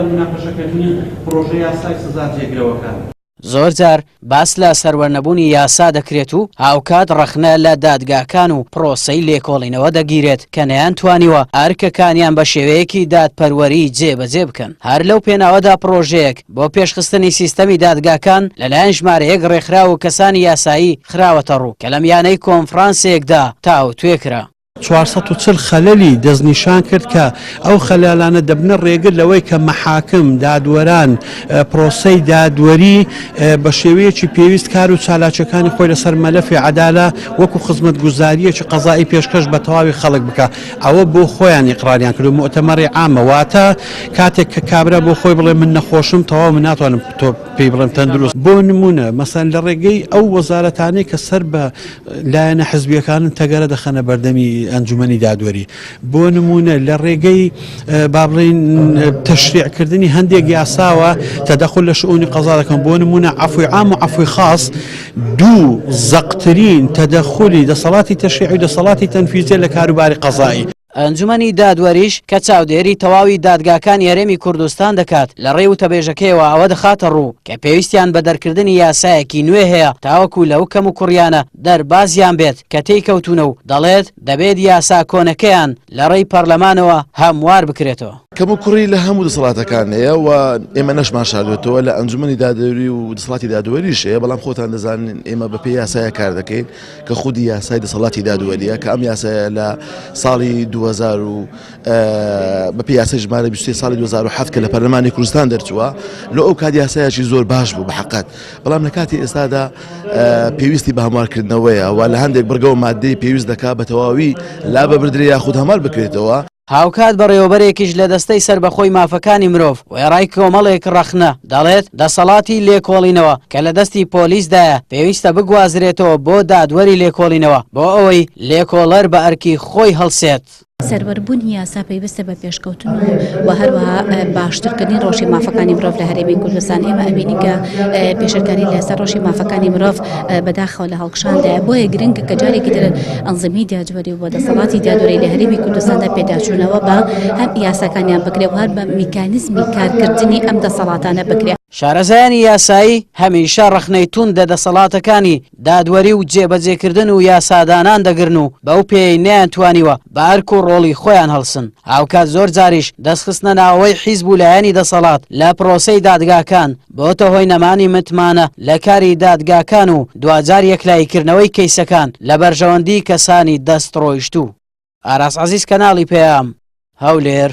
موناقەشەکردنی پڕۆژە یاسای سزا جێگرەوەکان. زۆرجار باس لە سەروەرنەبوونی یاسا دەکرێت و هاوکات ڕەخنە لە دادگاکان و پرۆسەی لێکۆڵینەوە دەگیرێت کە نەیانتوانیوە ئەرکەکانیان بە شێوەیەکی دادپەروەری جێبەجێ بکەن. هەر لەو پێناوەدا پڕۆژەیەک بۆ پێشخستنی سیستەمی دادگاکان لەلایەن ژمارەیەک ڕێکخراو و کەسانی یاسایی خراوەتەڕوو کە لە میانەی کۆنفرانسێکدا تاوتوێ کرا. 440 خەلەلی دەستنیشان کرد کە ئەو خەلالانە دەبنە ڕێگر لەوەی کە مەحاکم، دادوەران، پرۆسەی دادوەری بە شێوەیەکی پێویست کار و چالاکیەکانی خۆی لەسەر مەلەفی عەدالە وەکو خزمەتگوزاریەکی قەزائی پێشکەش بە تەواوی خەڵک بکا. ئەوە بۆ خۆیان ئیقراریان کرد و موئتەمەری عامە واتە کاتێک کە کابرا بۆ خۆی بڵێ من نەخۆشم تەواو من ناتوانم تۆ پێی بڵێم تەندروست. بۆ نمونە مەسەلەن لە ڕێگەی ئەو وەزارەتانەی کە سەر بە لایەنە حزبیەکانن تەگەرە دەخەنە بەردەمی ئەنجومەنی دادوەری بۆ نمونە لە ڕێگەی با بڵێین تەشریعکردنی هەندێک یاساوە تەدەخل لە شئونی قەزا دەکەن بۆ نمونە عەفوی عام و عەفوی خاص دوو زەقترین تەدەخلی دەسەڵاتی تەشریعی و دەسەڵاتی تەنفیزیە لە کاروباری قەزایی. ئەنجومەنی دادوەریش کە چاودێری تەواوی دادگاکانی هەرێمی کوردستان دەکات، لە ڕێی وتەبێژەکەیەوە ئەوە دەخاتە ڕوو کە پێویستیان بە دەرکردنی یاسایەکی نوێ هەیە تاوەکو لەو کەموکوڕیانە دەربازیان بێت کە تێی کەوتوونە و دەڵێت دەبێت یاسا کۆنەکەیان لە ڕێی پەرلەمانەوە هەموار بکرێتەوە. کەموکوڕی لە هەموو دەسەڵاتەکان هەیە و ئێمە نەشمان شاردوێتەوە لە ئەنجومەنی دادوەری و دەسەڵاتی دادوەریش هەیە، بەڵام خۆتان دەزانن ئێمە بەپێی یاسایە کار دەکەین کە خودی یاسای دەسەڵاتی دادوەریە کە ئەم یاسایە لە ساڵی 2000 و بەپێی یاسای ژمارە 23 ساڵی 2007 کە لە پەرلەمانی کوردستان دەرچووە لە ئەو کات یاسایەکی زۆر باش بوو بە حەقەت بەڵام لە کاتی ئێستادا پێویستی بە هەموارکردنەوەیە و لە هەندێک بڕگە و مادەی پێویست دەکات بە تەواوی لا ببردرێ یاخود هەموار بکرێتەوە. هاوکات بەڕێوەبەرێکیش لە دەستەی سەربەخۆی مافەکانی مرۆڤ وێڕای کۆمەڵێک ڕەخنە، دەڵێت، دەسەڵاتی لێکۆڵینەوە کە لە دەستی پۆلیسدایە پێویستە بگوازرێتەوە بۆ دادوەری لێکۆڵینەوە بۆ ئەوەی لێکۆڵەر بە ئەرکی خۆی هەڵسێت. سەروەربوونی یاسا پەیوەستە بە پێشکەوتن و و هەروەها باشترکردنی ڕەوشی مافەکانی مرۆڤ لە هەرێمی کوردستان ئێمە ئەبینین کە پێشێلکاری لەسەر ڕەوشی مافەکانی مرۆڤ بەداخەوە لە هەڵکشاندایە بۆیە گرنگە کە جارێکی تر ئەنزمی دادوەری و دەسەڵاتی دادوەری لە هەرێمی کوردستاندا پێداچوونەوە بە هەم یاساکانیان بکرێ و هەر بە میکانیزمی کارکردنی ئەم دەسەڵاتانە بکرێ. شارەزایانی یاسایی هەمیشە ڕەخنەی توند لە دەسەڵاتەکانی دادوەری و جێبەجێکردن و یاسادانان دەگرن و بەو پێیەی نەیانتوانیوە بە ئەرک و ڕۆڵی خۆیان هەڵسن، هاوکات زۆر جاریش دەستخستنە ناوەوەی حیزب و لایەنی دەسەڵات لە پرۆسەی دادگاکان بۆتە هۆی نەمانی متمانە لە کاری دادگاکان و دواجار یەکلاییکردنەوەی کەیسەکان لە بەرژەوەندی کەسانی دەستڕۆیشتوو. ئاراس عەزیز کەناڵی پەیام، هەولێر.